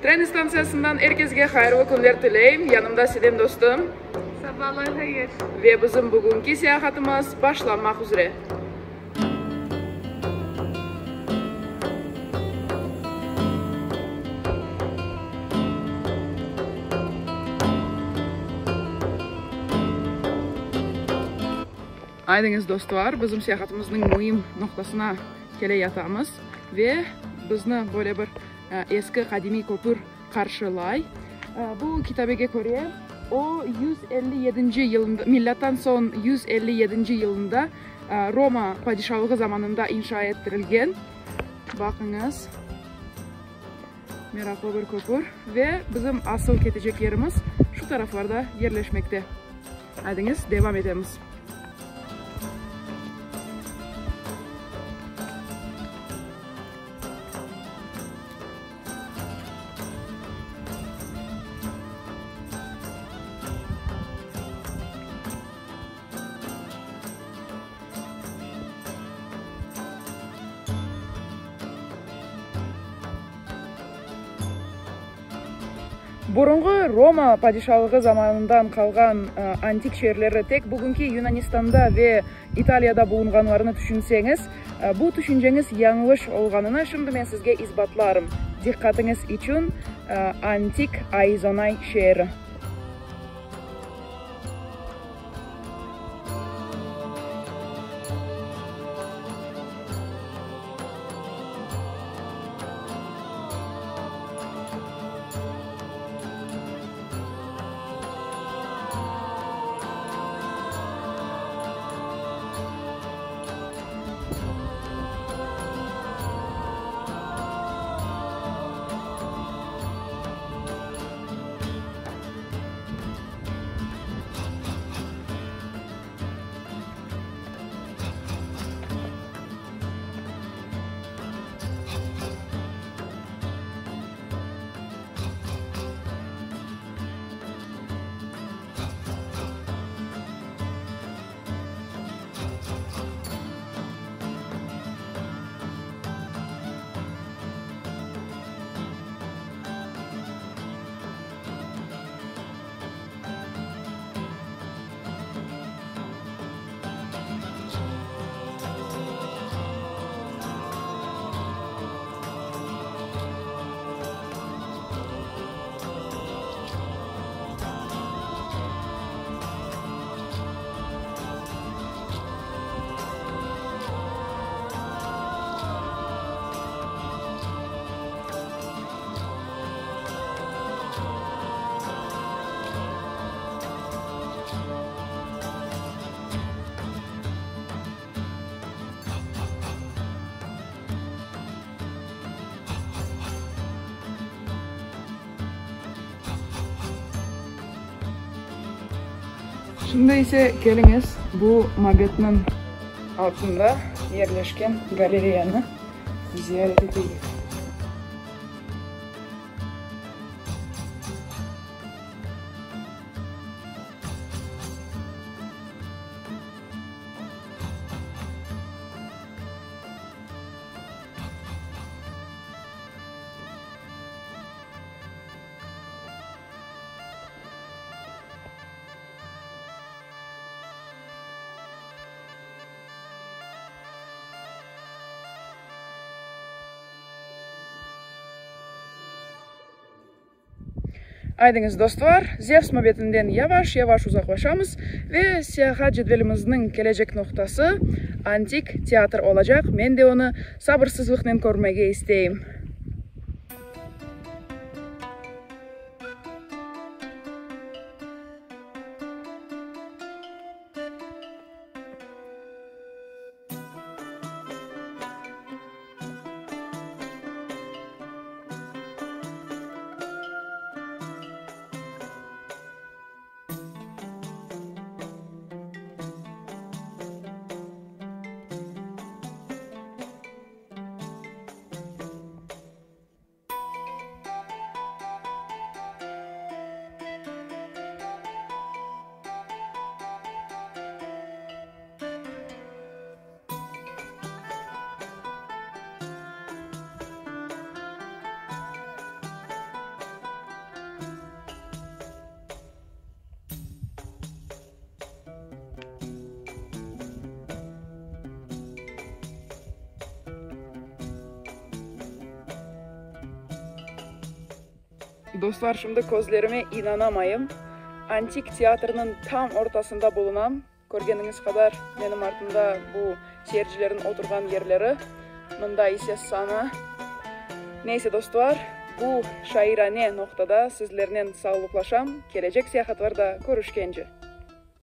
Tren istantsiyasından er kesge hayırlı künler tileyim. Yanımda Sedem dostum. Sabalar hayır. Ve bizim bugünki seyahatımız başlanmaq üzre. Aydıñız, dostlar, bizim seyahatımıznıñ müim noqtasına kele yatamız ve bizni böyle bir eski qadimiy köpür qarşılay. Bu kitabege köre, o, 157 yılında, milâttan soñ 157 yılında Roma padişalığı zamanında inşa ettirilgen. Baqıñız, meraqlı bir köpür ve bizim asıl ketecek yerimiz şu taraflarda yerleşmekte. Aydıñız, devam etemiz. Burunğı Roma padişalığı zamanından qalğan antik şeerleri tek bugünki Yunanistanda ve İtaliyada bulunğanlarını tüşünseñiz, bu tüşünceñiz yañlış olğanını şimdi men sizge isbatlarım. Diqqatıñız içün antik Aizonay şeeri. Şimdi ise keliñiz bu mabetniñ altında yerleşken galereyanı ziyaret eteyik. Aydıñız, dostlar, Zevs mabetinden yavaş-yavaş uzaqlaşamız ve seyahat cedvelimizniñ kelecek noqtası antik teatr olacaq, men de onı sabırsızlıqnen körmege isteyim. Dostlar, şimdi közlerime inanamayım. Antik teatrnıñ tam ortasında bulunam. Körgeniñiz qadar, menim artımda bu seyircilerniñ oturğan yerleri, mında ise sana. Neyse, dostlar, bu şairane noqtada sizlernen sağlıqlaşam, kelecek seyahatlarda körüşkence!